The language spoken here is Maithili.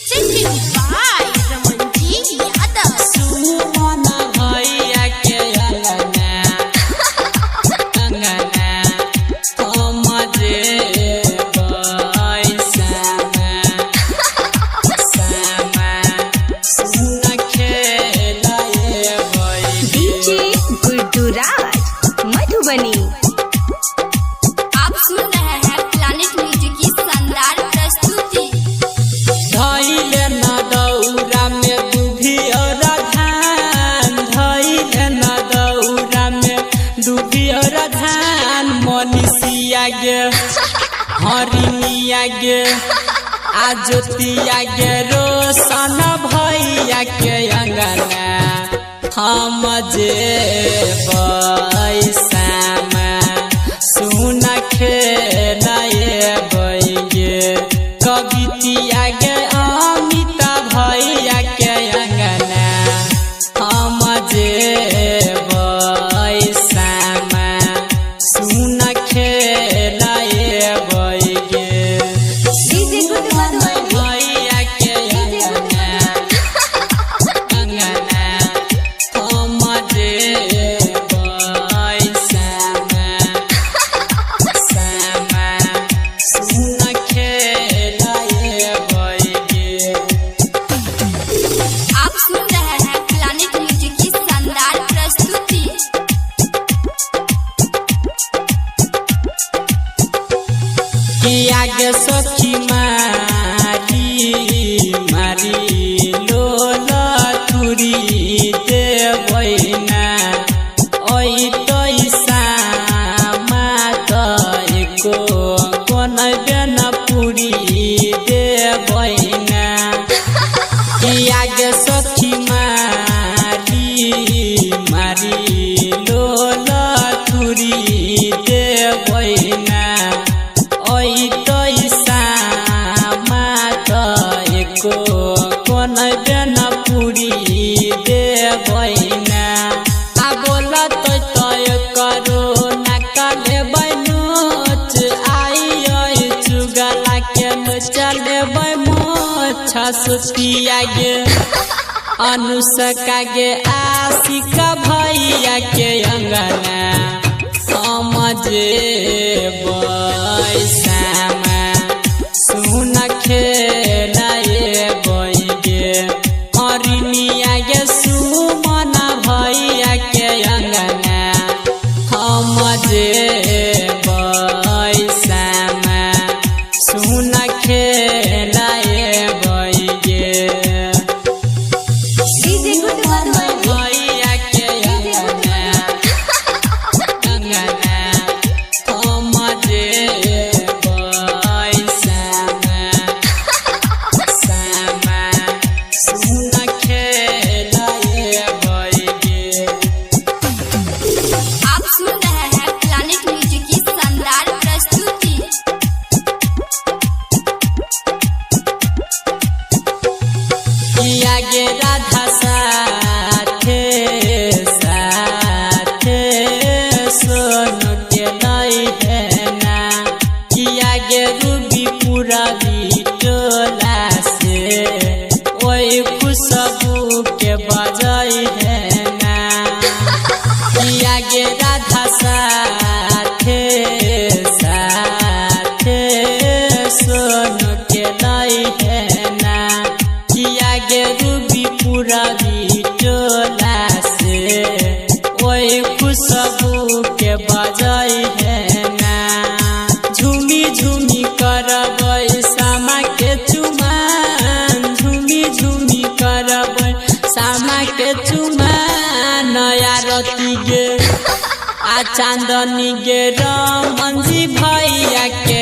Singing by Ramanji Yadav. Suman भैया के अंगना अंगना हम जेबै सामा सामा सुन खेलैबै। डीजे गुड्डू राज मधुबनी। आप सुन रहे हैं प्लानिट म्यूजिक की शानदार प्रस्तुति। धैले न दौरा में दुभी और धान, धैले न दौरा में दुभी और धान, मनीषिया गे हरिनिया गे आ ज्योतिया गे रोशन भैया के अंगना हम जेबै सामा सुन खेलैबै गे। कवितिया गे अमिता भैया के अंगना हम जेबै सामा सुन खेलैबै गे। डीजे गुड्डू मधुबनी। भैया के अंगना अंगना हम जेबै सामा सामा सुन खेलैबै गे। आप सुन रहे हैं प्लानिट म्यूजिक की शानदार प्रस्तुति। किया गे सखी मारी मारी लोल तुरी देबै ना, ओइ तै सामा त एको कोन बेन पुरी देबै ना। किया गे सखी मारी मारी लोल तुरी देबै ना, ओइ तै सामा त एको कोन बेन पुरी देबै ना। आ बोल तै तय करो ना कलेबै नोच, आइ ओइ चुगला के नोचलेबै मोछ। सुतिया गे अनुष्का गे आशिक भैया के अंगना हम जेबै सामा सुन खेलैबै गे। हरिनिया गे सुमन भैया के अंगना हम जेबै सामा सुन खेलैबै गे। डीजे गुड्डू मधुबनी। भैया के अंगना अंगना हम जेबै सामा सामा सुन खेलैबै गे। आप सुन रहे हैं प्लानिट म्यूजिक की शानदार प्रस्तुति। किया गे राधा साथे साथे सोनू के नहीं है ना, किया गे रूबी पूरा टोला से ओइ खुशबू के बजै है ना। किया गे राधा साथे साथे सोनू के नहीं है ना, किया गे रूबी पूरा टोला से ओइ खुशबू के बजै है ना। झुमी झुमी करबै सामा के चुमान, झुमी झुमी करबै सामा के चुमान, नया रति गे आ चांदनी गे रमनजी भैया के